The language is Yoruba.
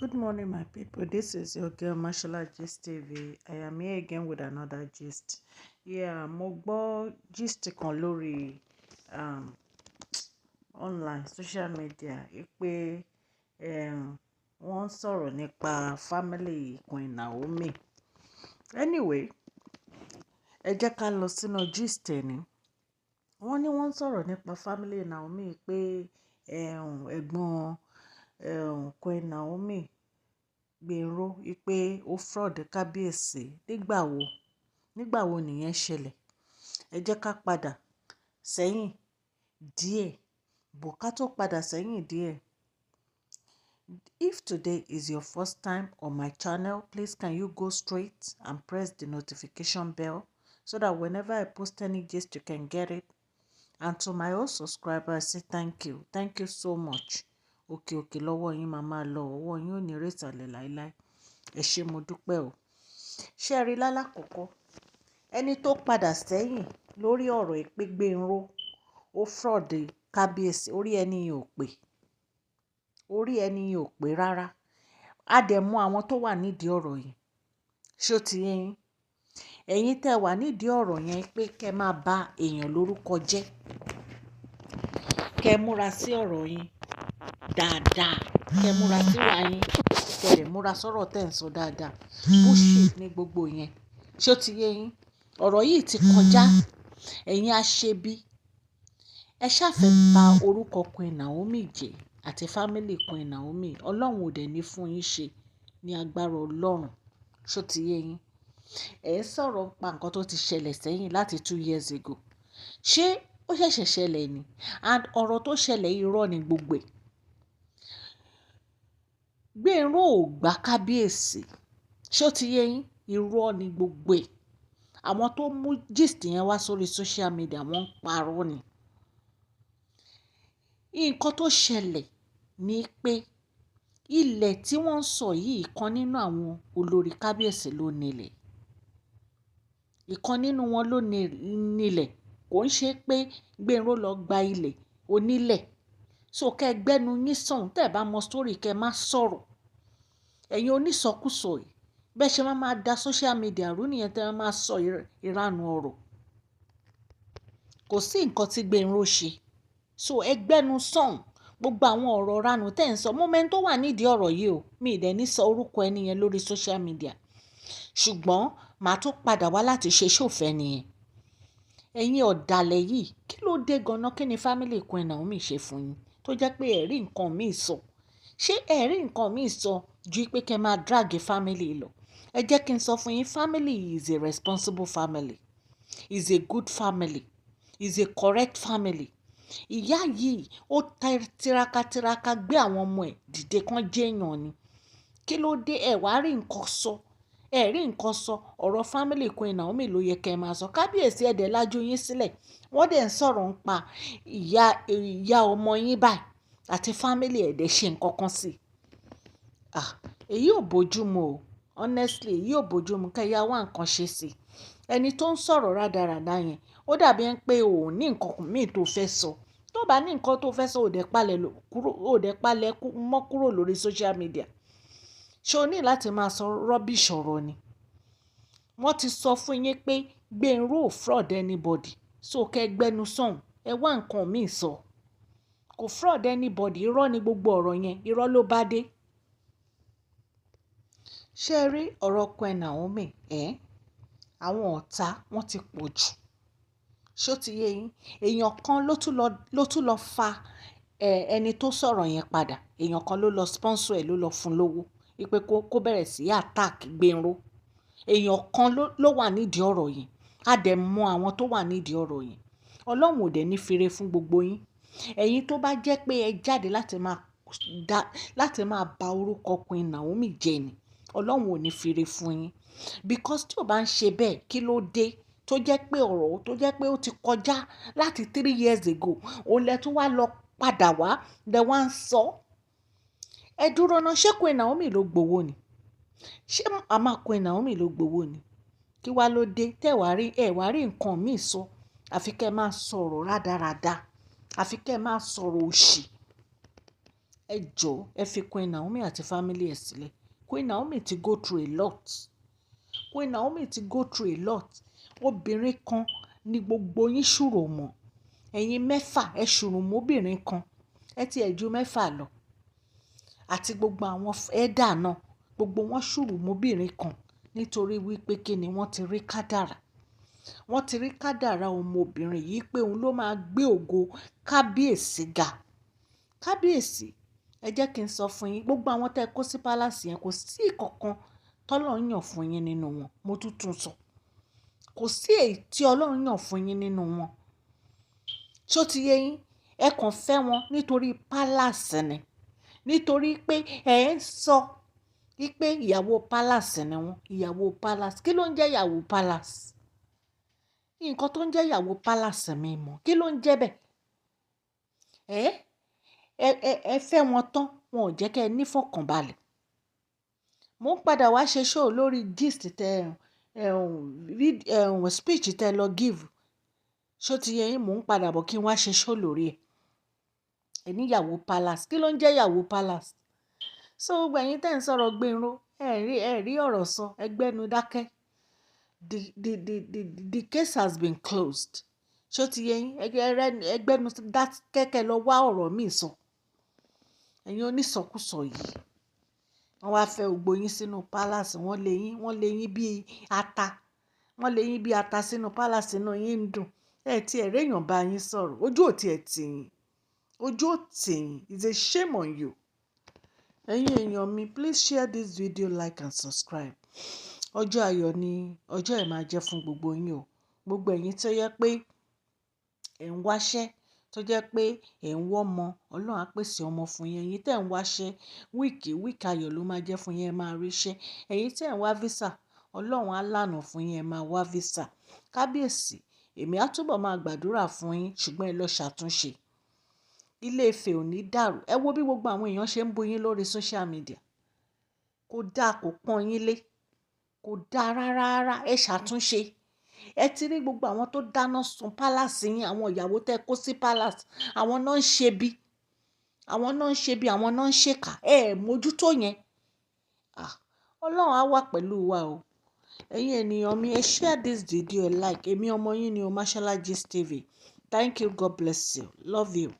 Good morning, my people. This is your girl Mashola Gist TV. I am here again with another gist. Yeah, mo gbọ́ gist kan lórí online social media pé wọ́n ń sọ̀rọ̀ nípa family Queen Naomi. Anyway, ẹ jẹ́ ká lọ sínú gist ẹni. Wọ́n ní wọ́n ń sọ̀rọ̀ nípa family Naomi pé ẹ̀gbọ́n Queen Naomi Gbénró wípé ó fraud kábíyèsí. Nígbà wo? Nígbà wo nìyẹn ṣẹlẹ̀? Ẹ jẹ́ ká padà sẹ́yìn díẹ̀. But ká tó padà sẹ́yìn díẹ̀. If today is your first time on my channel, please can you go straight and press the notification bell so that whenever I post any gist, you can get it. And to my old subscribers, I say thank you. Thank you so much. Òkè òkè lọ́wọ́ yín máa máa lọ, ọwọ́ yín ò ní ré ìsàlẹ̀ láíláí. Ẹ ṣé, mo dúpẹ́ o. Ṣé ẹ rí lálákọ̀ọ́kọ́? Ẹni tó padà sẹ́yìn lórí ọ̀rọ̀ ìpè Gbénró, ó fraud kábíyèsí, orí ẹni yẹn ò pé. Orí ẹni yẹn ò pé rárá. A dẹ̀ mọ àwọn tó wà nídìí ọ̀rọ̀ yìí. Ṣé ó ti yé yín? Ẹ̀yin tẹ́ wà nídìí ọ̀rọ̀ yẹn pé kí ẹ máa bá èèyàn lórúkọ jẹ́. Kẹ́ múra sí ọ̀rọ̀ yín dáadáa. Kẹ́ múra sí ìwà yín. Kẹ́ dẹ̀ múra sọ́rọ̀ tẹ́ ń sọ dáadáa. Bullshit ní gbogbo yẹn. Ṣé ó ti yé yín? Ọ̀rọ̀ yìí ti kọjá. Ẹ̀yin aṣebi. Ẹ ṣá fẹ́ ba orúkọ Queen Naomi jẹ́ àti family Queen Naomi. Ọlọ́run ò dẹ̀ ní fún yín ṣe ní agbára Ọlọ́run. Ṣé ó ti yé yín? Ẹ ń sọ̀rọ̀ pa nǹkan tó ti ṣẹlẹ̀ sẹ́yìn láti 2 years ago. Ṣé ó ṣẹ̀ṣẹ̀ ṣẹlẹ̀ ni? And ọ̀rọ̀ tó ṣẹlẹ̀, irọ́ ni gbogbo ẹ̀. Gbénró ò gbá kábíyèsí. Ṣé ó ti yé yín? Irọ́ ni gbogbo ẹ̀. Àwọn tó mú gist yẹn wá sórí social media, wọ́n ń parọ́ ni. Nǹkan tó ṣẹlẹ̀ ni pé ilẹ̀ tí wọ́n ń sọ yìí, ìkan nínú àwọn olórí kábíyèsí ló ní ilẹ̀. Ìkan nínú wọn ló ní ilẹ̀. Kò ń ṣe pé Gbénró lọ gba ilẹ̀ onílẹ̀. So kẹ́ gbẹ́nu yín sọ̀ún, tẹ́ ẹ bá mọ story, kẹ́ má sọ̀rọ̀. Ẹ̀yin onísọkúsọ yìí, bẹ́ẹ̀ ṣe máa máa da social media rú nìyẹn, tẹ́ ẹ máa sọ ìranu ọ̀rọ̀. Kò sí nǹkan tí Gbénró ṣe. So ẹ gbẹ́nu sọ̀ún, gbogbo àwọn ọ̀rọ̀ ranu tẹ́ ẹ̀ ń sọ. Mo mọ ẹni tó wà nídìí ọ̀rọ̀ yìí o. Mi ì dẹ̀ ní sọ orúkọ ẹni yẹn lórí social media. Ṣùgbọ́n màá tún padà wá láti ṣe ṣòfẹ́ nìyẹn. Ẹ̀yin ọ̀dàlẹ̀ yìí, kí ló dé gan-an? Kí ni family Queen Naomi ṣe fún yín tó jẹ́ pé ẹ rí nǹkan míì sọ? Ṣé ẹ rí nǹkan míì sọ ju pé kí ẹ máa drag family lọ? Ẹ jẹ́ kí n sọ fún yín, family is a responsible family, is a good family, is a correct family. Ìyá yìí, ó tiraka tiraka gbé àwọn ọmọ ẹ̀ dìde kán jẹ́ èèyàn ni. Kí ló dé ẹ wá rí nǹkan sọ? Ẹ rí nǹkan sọ. Ọ̀rọ̀ family Queen Naomi ló yẹ kí ẹ máa sọ. Kábíyèsí, ẹ dẹ̀ lajú yín sílẹ̀. Wọ́n dẹ̀ ń sọ̀rọ̀ ń pa ìyá, ìyá ọmọ yín báyìí àti family ẹ̀ dẹ̀ ṣe nǹkan kan sí. Ah, èyí ò bójú mu o. Honestly, èyí ò bójú mu. Kẹ́ yá wá nǹkan ṣe sí. Ẹni tó ń sọ̀rọ̀ rádaràda yẹn, ó dàbí ẹ pé ò ní nǹkan míì tó fẹ́ sọ. Tó bá ní nǹkan tó fẹ́ sọ, ò dẹ̀ palẹ̀ kúrò, ò dẹ̀ palẹ̀ mọ́ kúrò lórí social media. Ṣé o ní láti máa sọ rubbish ọ̀rọ̀ ni? Wọ́n ti sọ fún yín pé Gbénró ò fraud anybody. So kẹ́ gbẹ́nu sọ̀ún, ẹ wá nǹkan míì sọ. Kò fraud anybody, irọ́ ni gbogbo ọ̀rọ̀ yẹn, irọ́ ló bá dé. Ṣé ẹ rí ọ̀rọ̀ Queen Naomi? Ẹ́, àwọn ọ̀tá wọ́n ti pọ̀ jù. Ṣé ó ti yé yín? Èèyàn kan ló tún lọ fa ẹni tó sọ̀rọ̀ yẹn padà. Èèyàn kan ló lọ sponsor ẹ̀, ló lọ fún lówó wípé kó bẹ̀rẹ̀ sí attack Gbénró. Èèyàn kan ló wà nídìí ọ̀rọ̀ yìí. A dẹ̀ mọ àwọn tó wà nídìí ọ̀rọ̀ yìí. Ọlọ́run ò dẹ̀ ní fire fún gbogbo yín. Ẹ̀yin tó bá jẹ́ pé ẹ jáde láti máa ba orúkọ Queen Naomi jẹ́ ni, Ọlọ́run ò ní fire fún yín. Because tí ó bá ń ṣe bẹ́ẹ̀, kí ló dé tó jẹ́ pé ọ̀rọ̀ tó jẹ́ pé ó ti kọjá láti 3 years ago, òun lẹ tún wá lọ padà wá, lẹ wá ń sọ? Ẹ dúró ná, ṣé Queen Naomi ló gbowó ni? Ṣé màmá Queen Naomi ló gbowó ni? Kí wá ló dé tẹ́ wá rí, ẹ wá rí nǹkan míì sọ, àfi kí ẹ máa sọ̀rọ̀ rádaràda, àfi kí ẹ máa sọ̀rọ̀ òṣì. Ẹ jọ̀ọ́, ẹ fi Queen Naomi àti family ẹ̀ sílẹ̀. Queen Naomi ti go through a lot. Queen Naomi ti go through a lot. Obìnrin kan ní gbogbo yín ṣùrò mọ́. Ẹ̀yin mẹ́fà ẹ ṣùrù mọ́ obìnrin kan. Ẹ ti ẹ̀ ju mẹ́fà lọ. Àti gbogbo àwọn elder náà, gbogbo wọn ṣùrù mọ́ obìnrin kan nítorí wípé kí ni, wọ́n ti rí kádàrá. Wọ́n ti rí kádàrá ọmọbìnrin yìí pé òun ló máa gbé ògo kábíyèsí ga. Kábíyèsí, ẹ jẹ́ kí n sọ fún yín, gbogbo àwọn tẹ́ kó sí palace yẹn, kò sí ìkankan tọ́lọ́run yàn fún yín nínú wọn. Mo tún tún sọ. Kò sí èyí tí Ọlọ́run yàn fún yín nínú wọn. Ṣé ó ti yé yín? Ẹ kàn fẹ́ wọn nítorí palace ni. Nítorí pé ẹ ń sọ wípé ìyàwó palace ni wọ́n. Ìyàwó palace. Kí ló ń jẹ́ ìyàwó palace? Nǹkan tó ń jẹ́ ìyàwó palace mi mọ̀. Kí ló ń jẹ́ bẹ́ẹ̀? Ẹ fẹ́ wọn tán, wọn ò jẹ́ kí ẹ ní ìfọ̀kànbalẹ̀. Mo ń padà wá ṣe show lórí gist tẹ speech tẹ lọ give. Ṣé ó ti yé yín? Mo ń padà bọ̀ kí n wá ṣe show lórí ẹ̀. Ẹ ní ìyàwó palace. Kí ló ń jẹ́ ìyàwó palace? So gbogbo ẹ̀yin tí ẹ̀ ń sọ̀rọ̀ Gbénró, ẹ rí ọ̀rọ̀ sọ, ẹ gbẹ́nu dákẹ́. The case has been closed. Ṣé ó ti yé yín? Ẹ gbẹ́nu dákẹ́ kẹ́ lọ wá ọ̀rọ̀ míì sọ. Ẹ̀yin onísọkúsọ yìí. Wọ́n wá fẹ́ gbogbo yín sínú palace, wọ́n lé yín, wọ́n lé yín bí ata. Wọ́n lé yín bí ata sínú palace, inú yín ń dùn. Ẹ tí ẹ rí èèyàn bá yín sọ̀rọ̀, ojú ò tí ẹ tì yín. Ojú ò tì yín. It's a shame on you. Ẹ̀yin èèyàn mi, please share this video, like and subscribe. Ọjọ́ ayọ̀ ni ọjọ́ ẹ̀ máa jẹ́ fún gbogbo yín o. Gbogbo ẹ̀yin tó yẹ pé ẹ̀ ń wáṣẹ́, tó jẹ́ pé ẹ̀ ń wá ọmọ, Ọlọ́run á pèsè ọmọ fún yín. Ẹ̀yin tí ẹ̀ ń wáṣẹ́, week, week ayọ̀ ló máa jẹ́ fún yín, ẹ máa rí iṣẹ́. Ẹ̀yin tí ẹ̀ ń wá visa, Ọlọ́run á lànà fún yín, ẹ máa wá visa. Kábíyèsí, èmi á túbọ̀ máa gbàdúrà fún yín, ṣùgbọ́n ẹ lọ ṣàtúnṣe. Ilé Ifẹ̀ ò ní dàrú. Ẹ wo bí gbogbo àwọn èèyàn ṣe ń bú yín lórí social media. Kò dáa, kò pọ́n yín lé. Kò dáa rárá rárá. Ẹ ṣàtúnṣe. Ẹ ti rí gbogbo àwọn tó dáná sun palace yín, àwọn ìyàwó tẹ́ kó sí palace, àwọn náà ń ṣe bí, àwọn náà ń ṣe bí, àwọn náà ń ṣèkà. Ẹ mójútó yẹn. Ah, Ọlọ́run á wà pẹ̀lú wa o. Ẹ̀yin ènìyàn mi, ẹ share this video, like. Èmi ọmọ yín ni o, Mashola Gist TV. Thank you. God bless you. Love you.